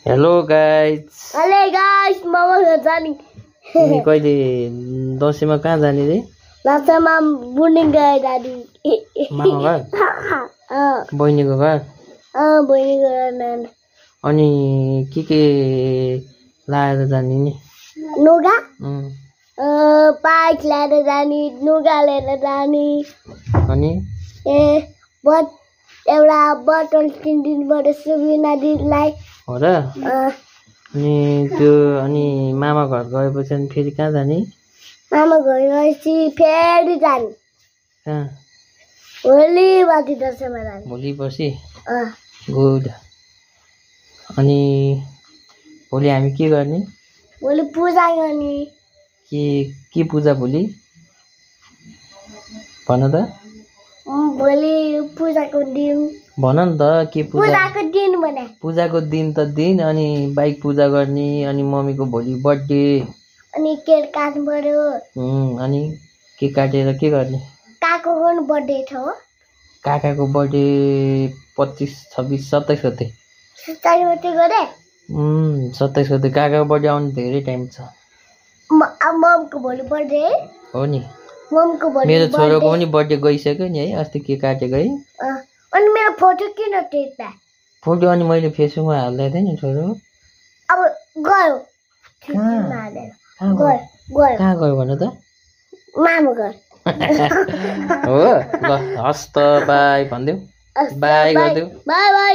Hello guys मामा घर जाने तिमी कहिले दशैंमा कहाँ जाने रे? दशैंमा बुनिङ गए जाने मामा घर बहिनीको घर बहिनीको घर अनि के लाएर जाने नि? लुगा पाइक लाएर जाने, लुगा लिएर जाने अनि एउटा बोतल किनिदिनु पर्यो सुबिना दिदीलाई हो र? अनि त्यो अनि मामा घर गएपछि अनि फेरि कहाँ जाने? मामा घर गएपछि फेरि जाने कहाँ? भोलि पर्सि दशैंमा जाने। भोलि पर्सि गुड। अनि भोलि हामी के गर्ने? भोलि पूजा गर्ने। के पूजा भोलि? भन त। भोलि पूजाको दिन। भन नि त के पूजा? पूजाको दिन भने। पूजाको दिन त दिन अनि बाइक पूजा गर्ने अनि मम्मीको भोलि बर्थडे अनि केक काट्नु पर्यो। अनि केक काटेर के गर्ने? काकाको पनि बर्थडे छ हो। काकाको बर्थडे 25, 26, 27 गते। 27 गते गरे? 27 गते काकाको बर्थडे आउनु धेरै टाइम छ। ममको भोलि बर्थडे हो नि। ममको भोलि मेरो छोरोको पनि बर्थडे गइसक्यो नि है, अस्ति केक काटेको है। अनि मेरो फोटो किन टेक्दा? फोटो अनि मैले फेसबुकमा हाल्दै थिएँ नि छोरो। अब गयो। कहाँ गयो भन त? मामा घर। हो ल हस् त बाई भन्देऊ। बाई गरिदेऊ। By by.